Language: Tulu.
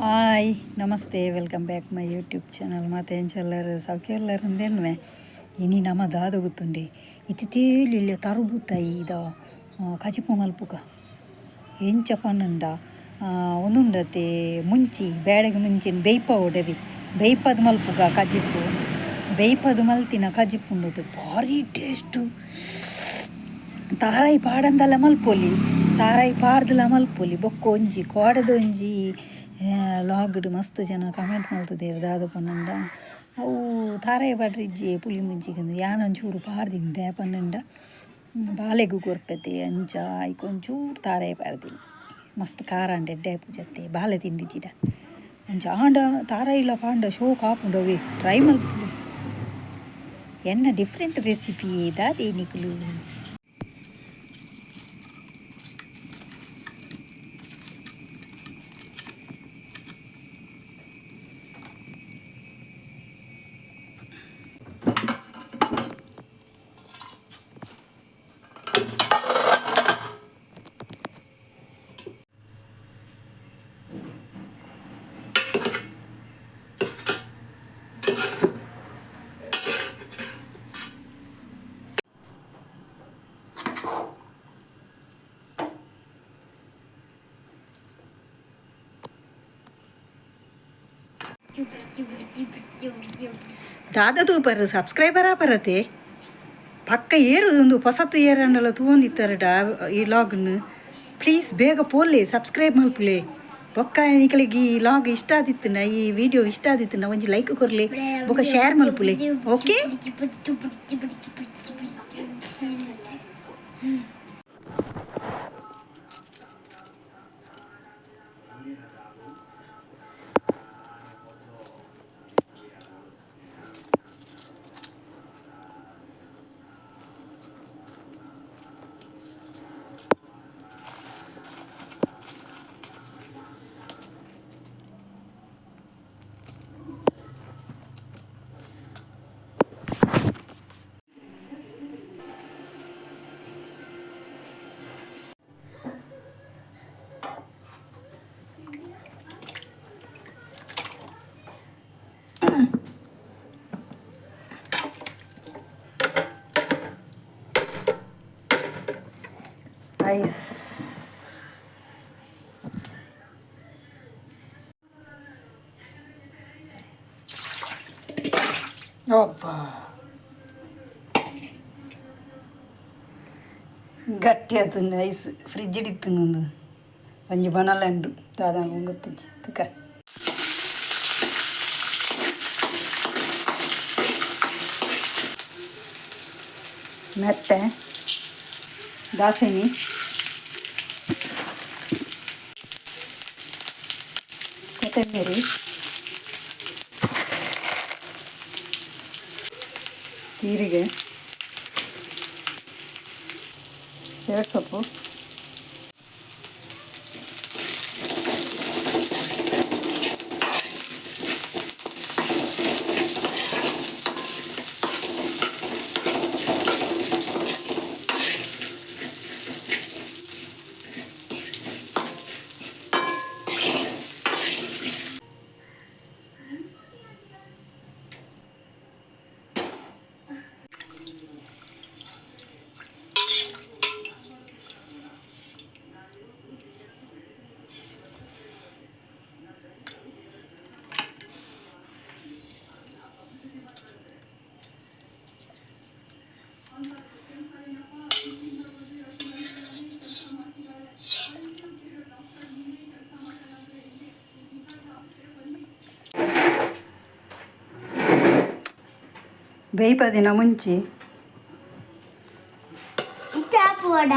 Hi, namaste, welcome back my YouTube channel. ಮಾತ ಎಂಚೆಲ್ಲರು ಸೌಖ್ಯ ಅಂದೇನ್ವೆ. ಇನಿ ನಮ ದಾದ ಗೊತ್ತುಂಡೆ, ಇತ್ತಿತೇಲಿಲ್ಲ ತರಬೂತಾಯಿ ಇದ ಕಜಿಪು ಮಲ್ಪುಗ. ಎಂಚ ಪನ್ನಂಡ, ಉಂದುಂಡತೆ ಮುಂಚಿ, ಬೇಡಗೆ ಮುಂಚಿನ ಬೇಯ್ಪಾವೊಡವಿ, ಬೇಯ್ಪದ್ ಮಲ್ಪುಗ ಕಜಿಪು. ಬೇಯ್ಪದ್ ಮಲ್ತಿನ ಕಜಿಪು ಉಂಡದು ಭಾರಿ ಟೇಸ್ಟು. ತಾರಾಯಿ ಪಾಡಂದಲ ಮಲ್ಪೊಲಿ, ತಾರಾಯಿ ಪಾಡ್ದಲ ಮಲ್ಪೊಲಿ. ಬೊಕ್ಕ ಒಂಜಿ ಕೋಡೆದ ಒಂಜಿ ಲಾಗ್ಡ್ ಮಸ್ತ್ ಜನ ಕಮೆಂಟ್ ಮಲ್ತುದೆರ್, ದಾದ ಪನ್ನಂಡ ಅವು ತಾರಾಯಿ ಪಾಡ್ರಿಜ್ಜಿ ಪುಳಿ ಮುಂಚಿಗೆ. ಯಾನ್ ಒಂಚೂರು ಪಾಡ್ದಿನಿ, ದಾಯೆ ಪನ್ನಂಡ ಬಾಲೆಗ್ ಕೊರ್ಪೆತೆ, ಅಂಚ ಐಕ್ ಒಂಚೂರು ತಾರಾಯಿ ಪಾಡ್ದಿನಿ. ಮಸ್ತ್ ಖಾರ ಆಂಡ ಎಡ್ಡೆ ಆಪುಜತ್ತೆ ಬಾಲೆ ತಿಂದಿಜ್ಜಿಡ ಅಂಚ. ಆಂಡ ತಾರಾಯಿಲ ಪಾಂಡ ಶೋಕ್ ಆಪುಂಡು. ಅವೇ ಟ್ರೈ ಮಲ್ಪುಲೆ. ಎನ್ನ ಡಿಫ್ರೆಂಟ್ ರೆಸಿಪಿ ದಾದೆ ನಿಕುಲು. ದಾದ ತೂಪರ್, ಸಬ್ಸ್ಕ್ರೈಬರ್ ಆಪರತೆ ಪಕ್ಕ ಏರು ಒಂದು ಹೊಸತು ಏರಂಡಲ ತೂವೊಂದಿತ್ತಾರಡ ಈ ಲಾಗ್ನು. ಪ್ಲೀಸ್ ಬೇಗ ಪೋಲೆ, ಸಬ್ಸ್ಕ್ರೈಬ್ ಮಲ್ಪುಲೆ. ಬೊಕ್ಕ ನಿಕಲೆಗ್ ಈ ಲಾಗ್ ಇಷ್ಟ ಆದಿತ್ತುಂಡ, ಈ ವಿಡಿಯೋ ಇಷ್ಟ ಆದಿತ್ತುಂಡ ಒಂಜಿ ಲೈಕ್ ಕೊರ್ಲೆ, ಬೊಕ್ಕ ಶೇರ್ ಮಲ್ಪುಲೆ. ಓಕೆ. ಐಸ್. ಅಬ್ಬಾ, ಗಟ್ಟಿ ಆತುಂಡು ಐಸ್. ಫ್ರಿಜ್ ಇತ್ತಿನ ಒಂದು ಒಂಜಿ ಬನಲ ಉಂಡು, ದಾದ ಗೊತ್ತಿಜ್ಜಿ ತುಕ. ಮೆತ್ತೆ, ದಾಸೆಮಿ, ಕೊತ್ತಂಬರಿ, ಜೀರಿಗೆ, ಸೊಪ್ಪು. ಬೇಯ್ಪದಿನ ಮುಂಚಿ. ಇತ್ತೆ ಆಪುವಡ.